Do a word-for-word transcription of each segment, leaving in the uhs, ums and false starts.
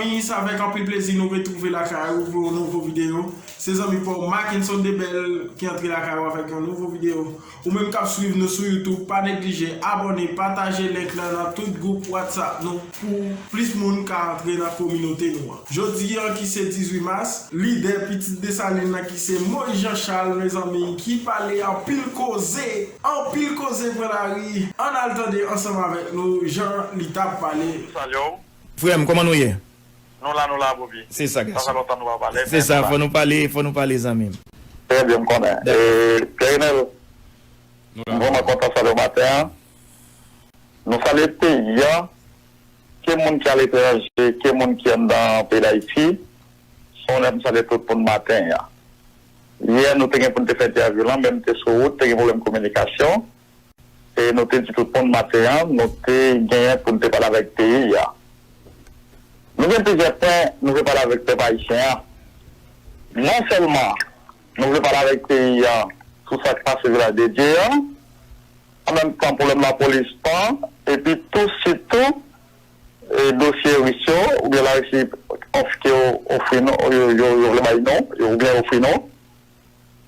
Zanmi, se avèk anpil plezi nou retwouve lakay ou pou yon nouvo videyo. Se zanmi pa w Mackenson Debel ki antre lakay ou avèk yon nouvo videyo. Ou menm k ap swiv nou sou YouTube, pa neglije abòne, pataje link lan nan tout gwoup WhatsApp nou pou plis moun ka antre nan kominote nou an. Jodi an ki se dizuit mas, lidè Pitit Desalin nan ki se Moïse Jean Charles, mezanmi, ki pale anpil koze, anpil koze pran lari. Ann al tande ansanm avèk nou jan li t ap pale. Salye w. Frè m, kòman nou ye? Nou la, nou la, Bobby. Se sa, gason. Sa fè lontan nou pa pale, se men sa, nou la. Fò nou pale, fò nou pale, zanmi m. Trè byen, m konnen. Dakò. E, Pierre Renel, nou la, m vrèman kontan salye w maten an. Nou salye peyi a, ke moun ki aletranje, ke moun ki anndan peyi Dayiti. Se yon lè m salye tout moun maten an. Yè, nou te gen pou n te fè entèvyou lan, men m te sou wout, te gen pwoblèm kominikasyon. E nou te di tout moun maten an, nou te genyen pou n te pale avèk peyi a. Nou gen plizyè pwen nou vle pale avèk pèp ayisyen an. Non sèlman nou vle pale avèk peyi a sou sa k pase Vilaj de Dye an, an menm tan pwoblèm lapolis lan, epi tou sitou e, dosye ris yo, oubyen Larisi ofri yo, ofri nou, yo, yo, yo vle bay nou, yo, oubyen ofri nou.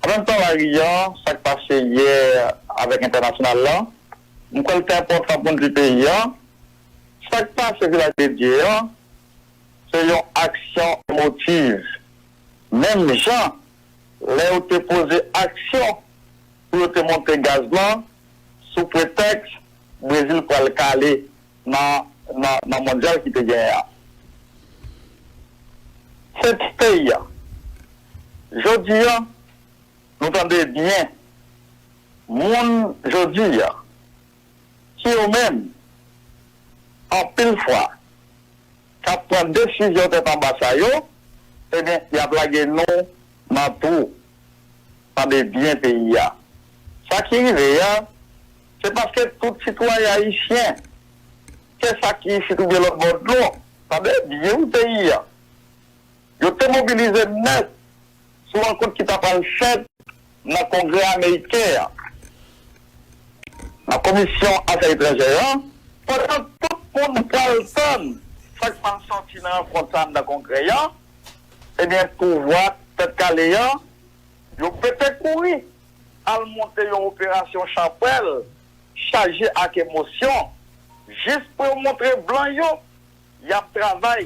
An menm tan, lari an, sa k pase yè avèk entènasyonal lan, m kwè l te enpòtan pou n di peyi an, sa k pase Vilaj de Dye an, se yon aksyon emotiv. Menm jan, lè yo te poze aksyon pou yo te monte gaz lan, sou pretèks Brezil pral kale nan, nan, nan mondyal ki te genyen an. Se ti peyi a. Jodi a, nou tande byen, moun jodi a, ki yo menm, anpil fwa, k ap pran desizyon tèt anba sa yo, ebyen, y ap lage nou nan twou. Tande byen peyi a. Sa ki rive a, se paske tout sitwayen ayisyen, ke sa ki isit oubyen lòt bò dlo, tande byen wi peyi a. Yo te mobilize nèt sou rankont ki ta pral fèt nan Kongrè ameriken an, nan Komisyon Afè Etranjè an, pandan tout moun pral tann sa k pral sòti nan rankont sa anndan Kongrè an, ebyen, pouvwa Tèt Kale an, yo pete kouri al monte yon operasyon chanpwèl chaje ak emosyon, jis pou yo montre blan yo y ap travay,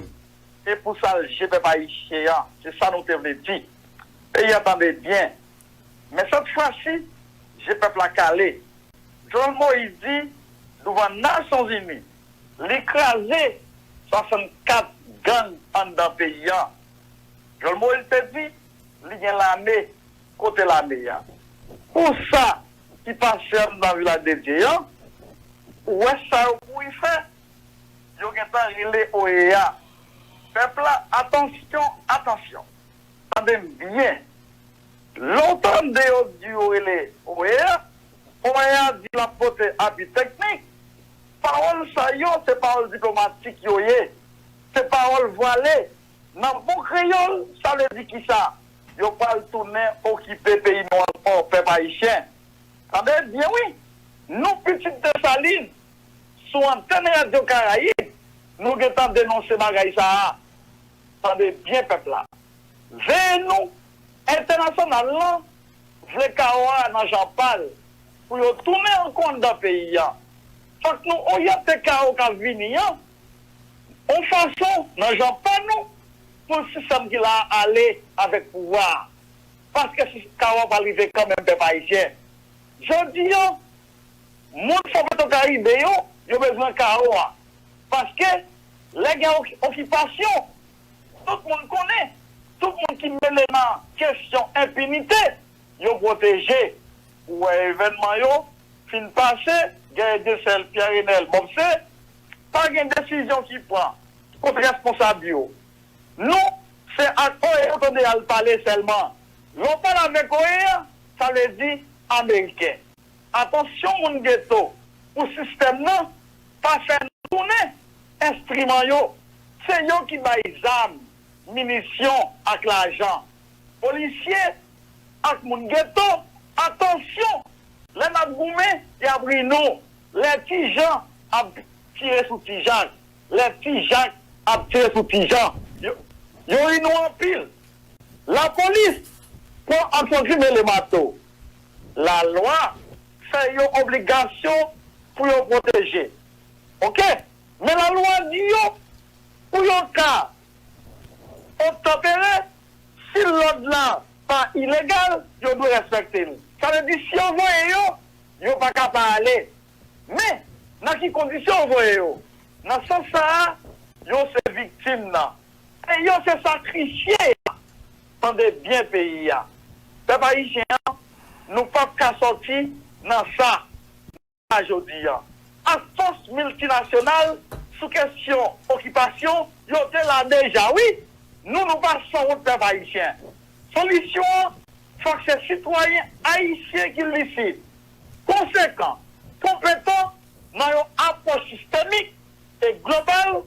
e pou salye pèp ayisyen an. Se sa nou te vle di. Peyi a tande byen. Men sèt fwa si, je pèp la kale. Jovenel Moïse di douvan Nasyonzini, li kraze swasannkat gang anndan peyi a. Jovenel Moïse te di, li gen lame, kote lame a? Pou sa ki pase anndan Vilaj de Dye an, ou wè sa yo kouri fè? Yo gentan rele O E A. Pèp la, atansyon, atansyon. Tande m byen. Lè w tande yo di yo rele O E A, O E A di l ap pote apui teknik. Pawòl sa yo, se pawòl diplomatik yo ye. Se pawòl vwale. Nan bon kreyòl, sa vle di kisa? Yo pral tounen okipe peyi nou ankò, pèp ayisyen. Tande byen wi, nou pitit Desalin, sou antèn Radyo Karayib, nou gentan denonse bagay sa a. Tande byen pèp la. Veye nou, entènasyonal lan vle kawo a nan jan pa l, pou yo tounen ankò anndan peyi a. Fòk nou oryante kawo k ap vini an yon fason nan jan pa nou, pou sistèm ki la a ale avèk pouvwa a. Paske si kawo a pral rive kanmenm, pèp ayisyen. Jodi a, moun Fò Petwokaribe yo, yo bezwen kawo a. Paske lè gen ok- okipasyon, tout moun konnen, tout moun ki mele nan kesyon enpinite, yo pwoteje. Ou wè evènman yo fin pase, Guerrier Dieuseul, Pierre Renel, Bobse, pa gen desizyon ki pran kont responsab yo. Nou, se ak O E A yo tande al pale sèlman. Lè w pale avèk O E A, sa vle di Ameriken. Atansyon moun geto, pou sistèm nan pa fè nou tounen enstriman yo. Se yo ki bay zam, minisyon ak lajan. Polisye ak moun geto, atansyon! Lè n ap goumen, y ap ri nou. Lè Ti Jan ap tire sou Ti Jak, lè Ti Jak ap tire sou ti jan. Yo, yo ri nou anpil. Lapolis pran aksyon krim e le mato. Lalwa fè yo obligasyon pou yo pwoteje. Oke? Men lalwa di yo, pou yo ka obtanpere, si lòd la pa ilegal, yo dwe respekte l. Sa vle di, si yo voye yo, yo pa ka pa ale. Men, nan ki kondisyon yo voye yo? Nan sans sa a, yo se viktim nan. E yo se sakrifye a. Tande byen peyi a. Pèp ayisyen an, nou p ap ka sòti nan sa a jodi a. Ak fòs miltinasyonal sou kesyon okipasyon, yo te la deja, wi. Nou, nou pa sanwont pèp ayisyen. Solisyon an, fòk se sitwayen ayisyen ki lisid, konsekan, konpetan nan yon apwòch sistemik e global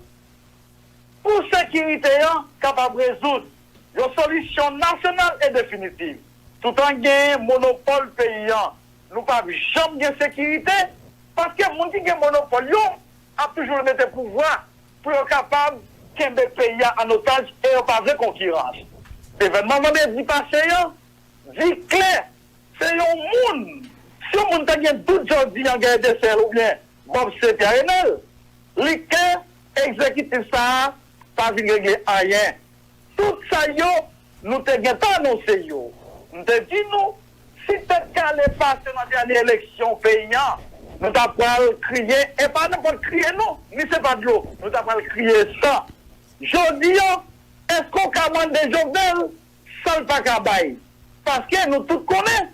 pou sekirite an kapab rezoud yon solisyon nasyonal e definitiv. Toutan gen monopòl peyi an, nou p ap janm gen sekirite, paske moun ki gen monopòl yo ap toujou mete pouvwa pou yo kapab kenbe peyi a an otaj e yo pa vle konkirans. Evènman vandredi pase yo di klè, se yon moun, si yon moun ta gen dout jodi an Guy Ethesel oubyen Bob Saint-Pierre Renel, li klè, egzekitif sa a pa vin regle anyen. Tout sa yo, nou te gentan anonse yo. M te di nou, si Tèt Kale pase nan dènye eleksyon peyi an, nou ta pral kriye, e pa nenpòt kriye non, ni se pa dlo, nou ta pral kriye san. Jodi an, èske w ka mande Jovenel sa l pa ka bay? Paske nou tout konnen,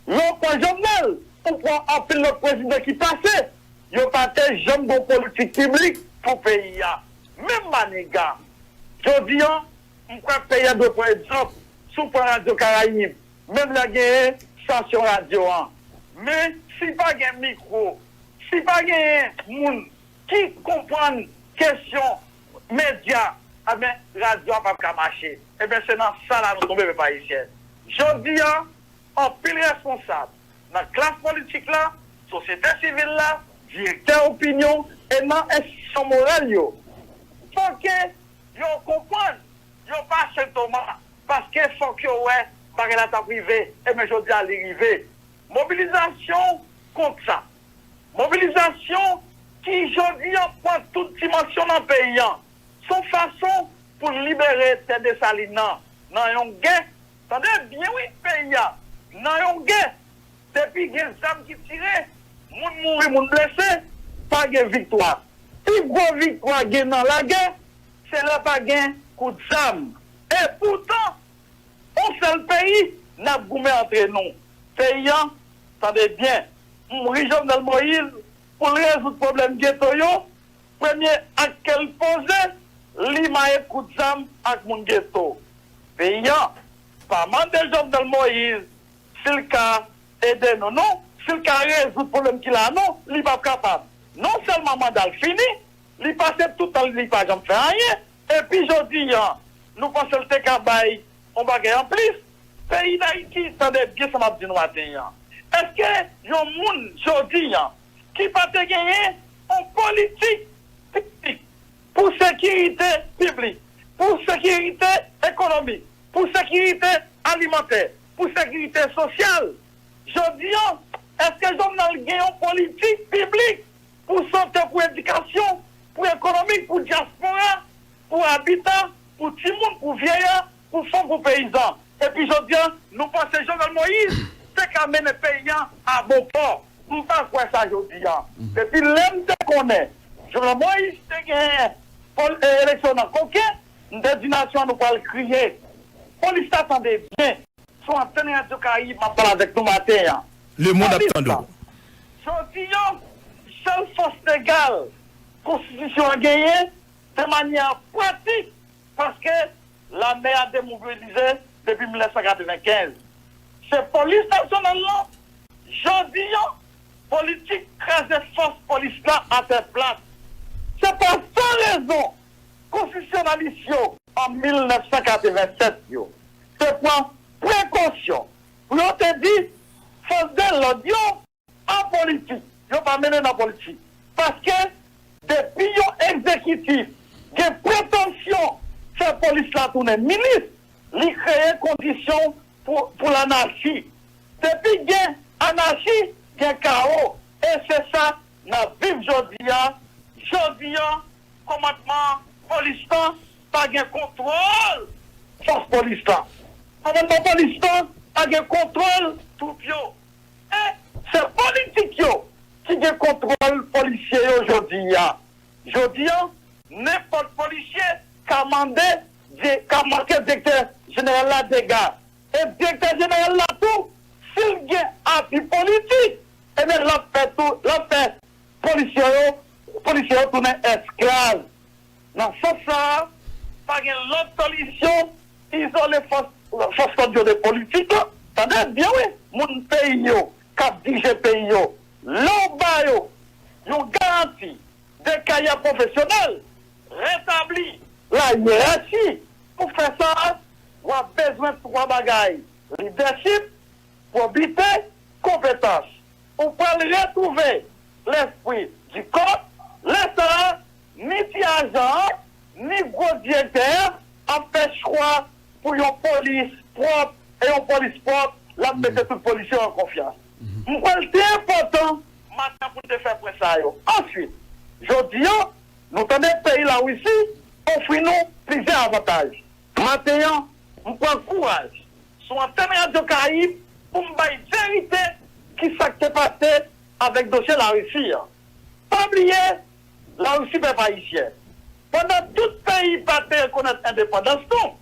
lè w pran Jovenel, ou pran anpil lòt prezidan ki pase, yo pa te janm gen yon politik piblik pou peyi a. Menm Maniga, jodi an, m kwè peyi a dwe pran egzanp. Si w pran Radyo Karayib, menm lè genyen estansyon radyo an, men si pa gen mikwo, si pa genyen moun ki konprann kesyon medya, ebyen, radyo a p ap ka mache. Ebyen, se nan sa la nou tonbe, pèp ayisyen. Jodi a, anpil responsab nan klas politik la, sosyete sivil la, direktè opinyon e nan enstitisyon moral yo, fòke yo konprann, yo pa Sen Toma, paske fòk yo wè bagay la t ap rive, ebyen, jodi a li rive. Mobilizasyon kont sa. Mobilizasyon ki jodi an pran tout dimansyon nan peyi an. Se yon fason pou libere tè Desalin nan, nan yon gè. Tande byen wi, peyi a nan yon gè. Depi gen zam ki tire, moun mouri, moun blese, pa gen viktwa. Pi gwo viktwa gen nan lagè, se lè pa gen kout zam. E poutan, yon sèl peyi, n ap goumen antre nou. Peyi an, tande byen, m ri Jovenel Moïse pou l rezoud pwoblèm geto yo, premye ak ke l poze, li maye kout zam ak moun geto. Peyi an, pa mande Jovenel Moïse si l ka ede nou non, si l ka rezoud pwoblèm ki la non, li p ap kapab. Non sèlman manda l fini, li pase tout tan li pa janm fè anyen, epi jodi an, nou panse l te ka bay yon bagay anplis? Peyi Dayiti, tande byen sa m ap di nou maten an. Èske yon moun jodi an ki pa te genyen yon politik piblik pou sekirite piblik, pou sekirite ekonomik, pou sekirite alimantè, pou sekirite sosyal, jodi an, èske Jovenel gen yon politik piblik pou sante, pou edikasyon, pou ekonomik, pou dyaspora, pou abita, pou timoun, pou vyeyè, pou fanm, pou peyizan? Epi jodi an, nou panse Jovenel Moïse te ka mennen peyi an a bon pò. M pa kwè sa jodi an. Depi lè m te konnen Jovenel Moïse te genyen pol- e, eleksyon nan koken, m te di nasyon an nou pral kriye. Polis la, tande byen. Sou antèn Radyo Karayib, m ap pale avèk nou maten an. Lemonn ap tande w. Jodi an, sèl fòs legal konstitisyon an genyen, de manyè pratik, paske lame a demobilize depi mil nèf san katrevenkenz. Se polis nasyonal lan, jodi an, politik kraze fòs polis la atè plat. Se pa san rezon konstitisyonalis yo, an mil nèf san katrevennsèt yo, te pran prekosyon pou yo te di fòs de lòd yo apolitik, yo pa mennen nan politik. Paske depi yon egzekitif gen pretansyon fè polis la tounen milis, li kreye kondisyon pou, pou lanachi. Depi gen anachi, gen kawo. E se sa n ap viv jodi a. Jodi a, kòmandman polis lan pa gen kontwòl fòs polis lan. Kòmandman polis lan pa gen kontwòl twoup yo. E se politik yo ki gen kontwòl polisye yo jodi a. Jodi a, nenpòt polisye ka mande, di- ka make direktè jeneral la dega. E direktè jeneral la tou, si l gen api politik, ebyen l ap fè tou, l ap fè polisye yo, polisye yo tounen esklav. Nan sans sa a, pa gen lòt solisyon, izole fòs, fòs kòd yo de politik la. Tande byen wi, moun peyi yo, k ap dirije peyi yo, lè w ba yo yon garanti de karyè pwofesyonèl, retabli layerachi, pou fè sa, w ap bezwen twa bagay: lidèchip, pwobite, konpetans. Ou pral retwouve lespri di kòd. Lè sa a, ni ti ajan an, ni gwo direktè an ap fè chwa pou yon polis pwòp, e yon polis pwòp, l ap mete tout polis yo an konfyans. M kwè l te enpòtan maten pou n te fè pwen sa yo. Answit, jodi a, nou tande peyi Larisi ofri nou plizyè avantaj. Maten an, m pran kouraj sou antèn Radyo Karayib pou m bay verite ki sa k te pase avèk dosye Larisi an. Pa bliye, Larisi, pèp ayisyen, pandan tout peyi pa te rekonèt endepandans nou,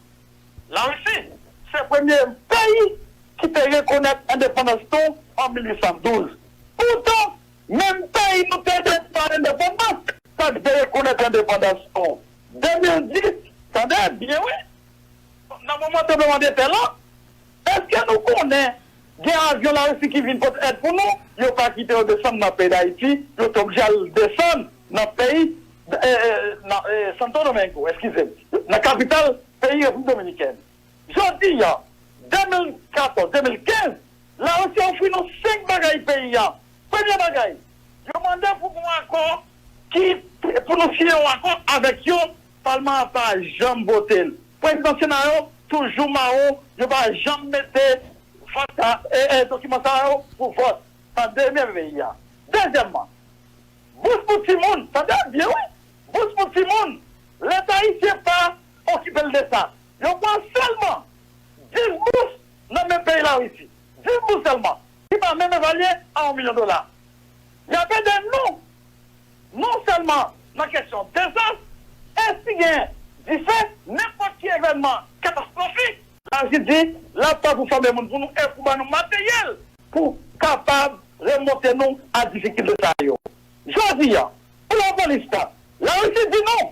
Larisi se premye peyi ki te rekonèt endepandans nou an mil uit san douz. Poutan, menm peyi nou te deklare endepandans, pa t vle rekonèt endepandans nou. De mil dis, tande byen wi, nan moman tranblemanntè lan, èske nou konnen gen avyon Larisi ki vin pote èd pou nou? Yo pa kite yo desann nan peyi Dayiti, yo te oblije al desann nan peyi, e, e, nan, e, Santo Domingo, eskize m, nan kapital peyi Repiblik Dominikèn. Jodi a, de mil katòz, de mil kenz, Larisi ofri nou senk bagay peyi a. Premye bagay, yo mande pou gon akò ki, pou nou siyen yon akò avèk yo, palman an pa janm vote l. Prezidan Sena yo toujou mawon, yo pa janm mete fatra, e, e, dokiman sa yo pou vòt nan demye peyi a. Dezyèmman, bous pou timoun, tande byen wi, bous pou timoun, Leta ayisyen pa okipe l de sa. Yo pran sèlman dis bous nan men peyi Larisi. Dis bous sèlman, ki pa menm evalye a yon milyon dola. Y ap ede nou, non sèlman nan kesyon dezas, e si gen dife, nenpòt ki evènman katastwofik, Larisi di l ap pa pou fòme moun pou nou e pou ban nou materyèl pou kapab remonte nou a difikilte sa yo. Jodi a, pou lapolis la, Larisi di nou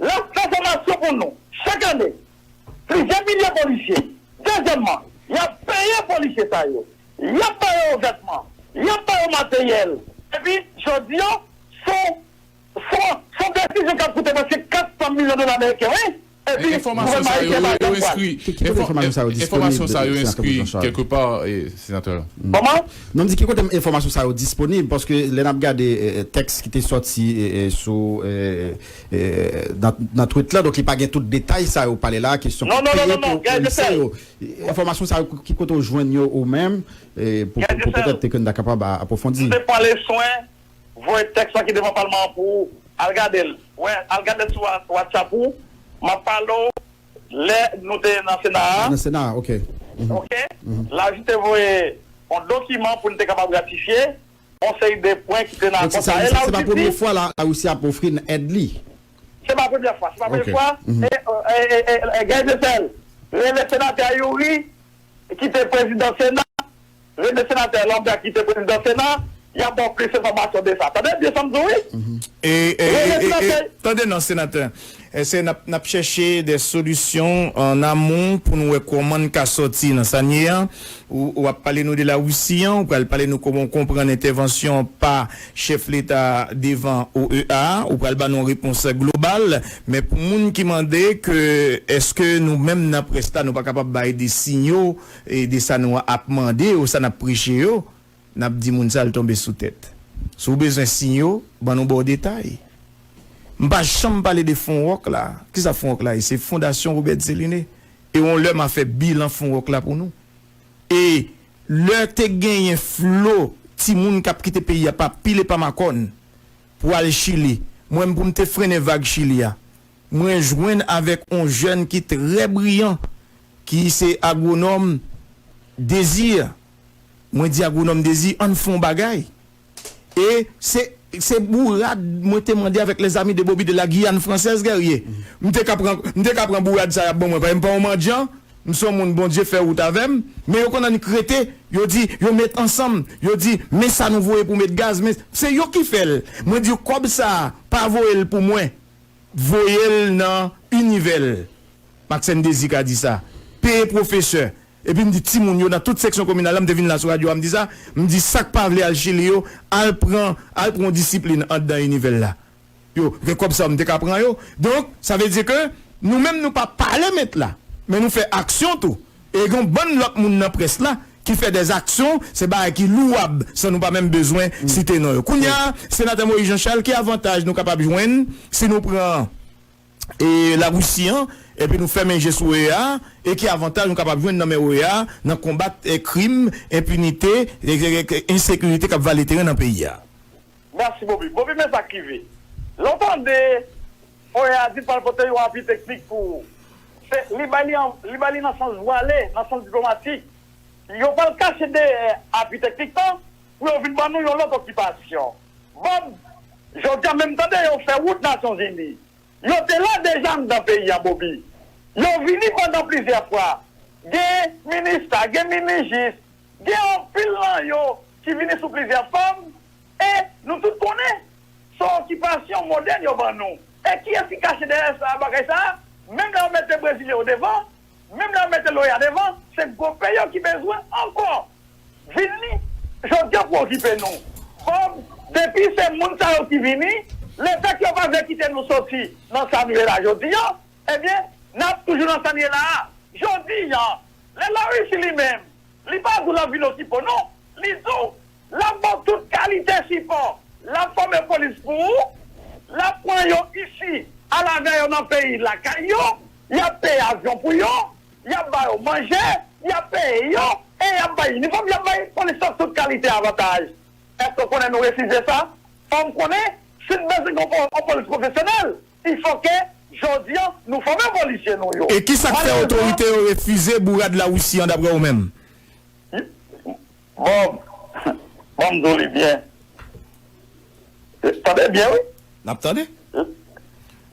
l ap fè fòmasyon pou nou chak ane, plizyè milye polisye. Dezyèmman, y ap peye polisye sa yo, y ap ba yo vètman, y ap ba yo materyèl. Epi, jodi a, se yon, se yon, se yon desizyon k ap koute prèske kat san milyon dola ameriken, wi. Epi, enfòmasyon sa yo, yo enskri, ki kote enfòmasyon sa yo disponible, Senatè Jean Charles? Kèlkepa, senatè. Kòman? Non, m di ki kote enfòmasyon sa yo disponible, paske lè n ap gade, e, e, tèks ki te sòti, e, e, sou, e, e, nan, nan tweet la, donk li pa gen tout detay sa yo pale la, kesyon pou peye pou polisye yo. Enfòmasyon sa yo, ki kote w jwenn yo ou menm, e, pou, pou petèt ke n ta kapab a- apwofondi. M te pran le swen voye tèks la ki devan palman an pou al gade l. Wè, al gade l sou Wa- WhatsApp ou. M ap pale w lè nou te nan Sena a. Nan Sena a, ok. Oke? Larisi te voye yon dokiman pou n te kapab ratifye yon seri de pwen ki te nan akò sa a. E Larisi di, se pa premye fwa Larisi ap ofri n èd li. Se pa premye fwa, se pa premye fwa. E, e, e, e, e, Guy Dessalines rele senatè Youri, ki te prezidan Sena, rele senatè Lambert, ki te prezidan Sena, y ap ba w plis enfòmasyon de sa. Tande byen sa m di w, wi. E, e, e, e, e, tande non, senatè. Èske n ap, n ap chèche de solisyon an amon pou n wè kòman n ka sòti nan sa n ye an? Ou, w ap pale nou de Larisi an, ou pral pale nou kòman w konprann entèvansyon pa chèf leta devan O E A a, ou pral ba nou yon repons global, men pou moun ki mande ke èske nou menm nan près la, nou pa kapab bay de siyo, e, de sa nou ap mande yo, sa n ap preche yo, n ap di moun sa al tonbe sou tèt. Si w bezwen siyo, ban nou ba w detay. M pa janm pale de Fon Wòk la. Kisa Fon Wòk la ye? Se Fondasyon Robert Céliné. E yon lè m a fè bilan Fon Wòk la pou nou. E lè te genyen flo timoun k ap kite peyi a pa pil e pa makòn pou al Chili, mwen menm pou m te frennen vag Chili a, mwen jwenn avèk yon jèn ki trè briyan, ki se agwonòm Désir. Mwen di agwonòm Désir, ann fè yon bagay. E se, se bourad mwen te mande avèk lèzami de Bobby de la Guyane Française, Guerrier. M te ka pran, m te ka pran bourad sa y ap ban mwen. Paske m pa yon mandyan, m se yon moun Bondye fè wout avè m. Men yo konn annik rete, yo di, yo met ansanm, yo di, men sa nou voye pou met gaz, men se yo ki fè l. Mwen di, kòb sa a, pa voye l pou mwen. Voye l nan Inivèl. Maxène Désir ka di sa. Peye pwofesè. Epi m di timoun yo nan tout seksyon kominal la, m te vin la sou radyo a, m di sa. M di sa k pa vle al Chili yo, al pran, al pran yon disiplin anndan Inivèl la. Yo, gen kòb sa yo, m te ka pran yo. Donk, sa vle di ke nou menm nou pa pale met la, men nou fè aksyon tou. E gen yon bann lòt moun nan près la ki fè dè aksyon, se bagay ki louwab, san nou pa menm bezwen site non yo. Kounye a, senatè Moïse Jean Charles, ki avantaj nou kapab jwenn si nou pran e Larisi an, epi nou fèmen je sou E A, e ki avantaj nou kapab jwenn nan men O E A nan konbat e krim, enpinite, e, e, e, ensekirite k ap vale teren nan peyi a? Mèsi, Bobby. Bobby, men sa k rive. Lè w tande O E A di l pral pote yon apui teknik pou ou, se, li bay li an, li bay li nan sans vwale, nan sans diplomatik. Yo pral kache dèyè apui teknik lan pou yo vin ban nou yon lòt okipasyon. Bob, jodi a menm tande yo fè wout Nasyonzini. Yo te la deja anndan peyi a, Bobby. Yo vini pandan plizyè fwa. Gen minista, gen minijis, gen anpil nan yo ki vini sou plizyè fòm, e nou tout konnen se yon okipasyon modèn yo ban nou. E kiyès ki kache dèyè sa, bagay sa a? Menm lè yo mete Brezilyen yo devan, menm lè yo mete O E A devan, se gwo peyi yo ki bezwen ankò vini jodi a pou okipe nou. Kòm depi se moun sa yo ki vini, lefèt yo pa vle kite nou soti nan sa nou ye la jodi a, ebyen, n ap toujou nan sa n ye la a. Jodi a, lè Larisi li menm, li pa di w l ap vin okipe w non. Li di w l ap ba w tout kalite sipò. L ap fòme polis pou ou, l ap pran yo isi, al avè yo nan peyi lakay yo, y ap peye avyon pou yo, y ap ba yo manje, y ap peye yo, e y ap bay inifòm, y ap bay polis la tout kalite avantaj. Èske w konnen nou refize sa? Fò m konnen, si n bezwen yon po-, yon polis pwofesyonèl, il faut que jodi a, nou fòme polisye nou yo. E ki sa k fè otorite yo refize bourad Larisi an, daprè ou menm? Bon, bon, m di w li byen. Tande byen, wi. N ap tande.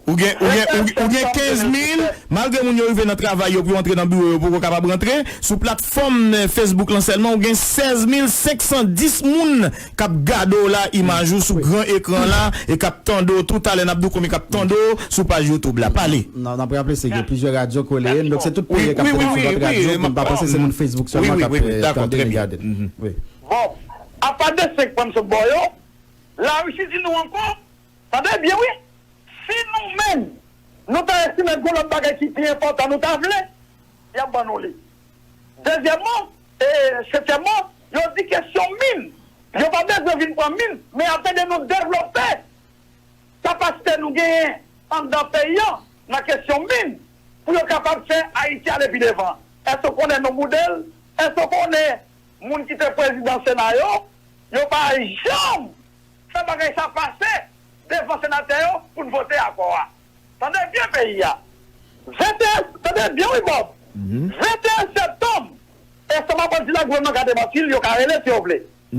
Ou gen, ou gen, ou, ou gen kenz mil, malgre moun yo rive nan travay yo pou yo antre nan biwo yo, poko kapab rantre. Sou platfòm, eh, Facebook lan sèlman, ou gen sèz mil senk san dis moun k ap gade w la, imaj ou sou gran ekran la, e k ap tande w tou talè, n ap di w konbyen k ap tande w sou paj YouTube la. Pale. Non, n ap raple, se gen plizyè radyo k releye n, donk se tout peyi k ap tande sou lòt radyo, men m pa panse se moun Facebook sèlman k ap, eh, tande n e gade n. Bon, apa de senk pwen m sot ba w yo, Larisi di nou ankò, tande byen wi, si nou menm, nou ta estime gen lòt bagay ki pi enpòtan nou ta vle, y ap ban nou li. Dezyèmman, e setyèmman, yo di kesyon min, yo pa bezwen vin pran min, men y ap ede nou devlope kapasite nou genyen anndan peyi a nan kesyon min pou yo kapab fè Ayiti ale pi devan. Èske w konnen nou boude l? Èske w konnen moun ki te prezidan Sena yo, yo pa janm fè bagay sa pase devan senatè yo pou n vote akò a? Tande byen peyi a. Venteyen, tande byen wi Bob. Venteyen septanm, e sa m ap di la, gouvènman ka demanti l, yo ka rele si yo vle.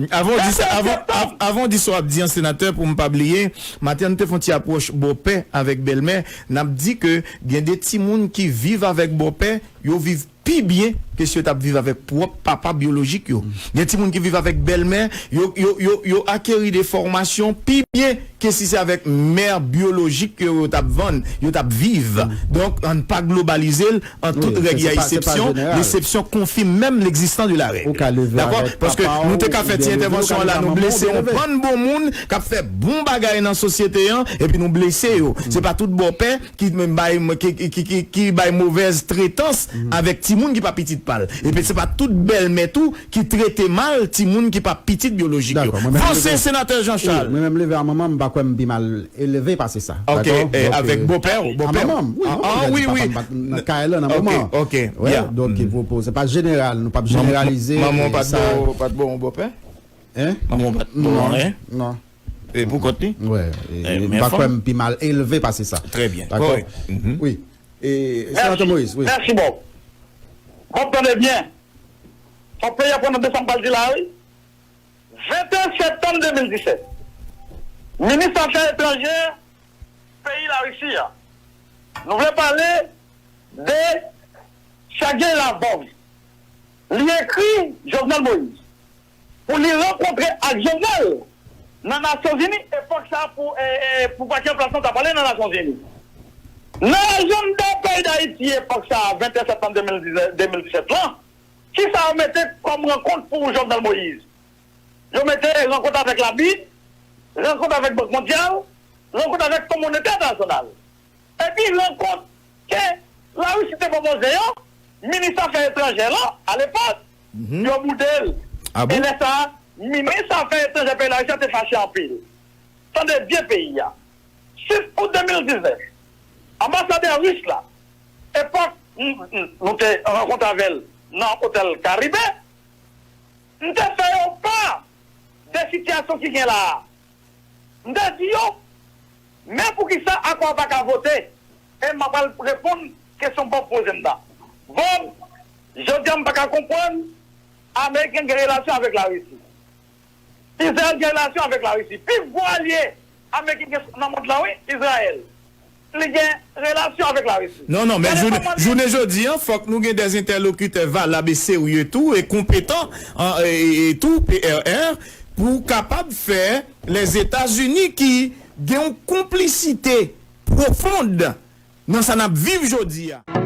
Avan w di sa, avan, av-, avan w di sa w ap di an, senatè, pou m pa bliye, maten an nou te fè yon ti apwòch bòpè avèk bèlmè, n ap di ke gen de timoun ki viv avèk bòpè, yo viv pi byen ke si yo t ap viv avèk pwòp papa byolojik yo. Gen timoun ki viv avèk bèlmè, yo, yo, yo, yo akeri de fòmasyon pi byen ke si se avèk mè byolojik ke yo t ap vann, yo t ap viv. Donk, ann pa globalize l an tout règ, y a eksepsyon, l'exception confirme même l'existence de la règle. Dakò? Paske nou te ka fè ti entèvansyon an la, nou blese yon bann bon moun k ap fè bon bagay nan sosyete an, epi nou blese yo. Se pa tout bòpè ki bay, ki, ki, ki, ki, ki bay movèz tretans avèk timoun ki pa pitit pa l. Epi se pa tout bèlmè tou ki trete mal timoun ki pa pitit byolojik yo. Dakò, mwen menm Vanse leve, senatè Jean wi, Charles. Mwen menm leve a manman m, m pa kwè m pi mal elve pase sa. Ok, dakò? Eh, avèk bòpè w, a bòpè w? Manman m, wi, ah, wi, ah, wi, wi. Nan kay la, nan manman. Ok, ok, yeah. Donk, mm, pou, pou, se pa jeneral, nou p ap jeneralize. Manman w pa t sa. Ba w, pa t ba w yon bòpè? Hein? Manman w pa t ba w anyen? Non. E pou kont li? Wè, e, eh, m pa kwè m pi mal elve pase sa. Trè byen. Dakò? Kòrèk. Mhm. Wi. E, Senatè Moïse, wi. Mèsi, Bob. Bob, tande byen. Fòk peyi a pran nan de sa m pral di la, wi. Venteyen septanm de mil disèt, minis afè etranjè peyi Larisi a, nou vle pale de Sergey Lavrov. Li ekri Jovenel Moïse pou li rankontre ak Jovenel nan Nasyonzini, epòk sa a pou, e, e, pou pakè plas lan ta pale nan Nasyonzini. Nan ajanda peyi Dayiti epòk sa a, venteyen septanm de mil dix, de mil disèt lan, kisa yo mete kòm rankont pou Jovenel Moïse? Yo mete rankont avèk la bit, rankont avèk Bank Mondyal, rankont avèk Fon Monetè Entènasyonal. Epi rankont ke Larisi te pwopoze yo, minis afè etranjè lan, alepòk, mhm, yo boude l. Ah bon? E lè sa a, minis afè etranjè peyi Larisi a te fache anpil. Tande byen peyi a. Sis out de mil diznèf, anbasadè ris la, epòk, m, m, nou te rankontre avè l nan otèl Karibe, m te fè yo pa de sitiyasyon ki gen la a. M te di yo, men poukisa akò a pa ka vote, e m ap al reponn kesyon Bob poze m nan. Bob, jodi a m pa ka konprann Ameriken gen relasyon avèk Larisi. Izrayèl gen relasyon avèk Larisi. Pi gwo alye Ameriken gen nan mond lan, wi, Izrayèl. Li gen relasyon avèk Larisi. Non, non, men jounen, jounen jodi a, fòk nou gen des entèlokitè valab e serye tou, e konpetan, an, e, e, e tou, P R R, pou kapab fè Lèzetazini ki gen yon konplisite pwofond nan sa n ap viv jodi a.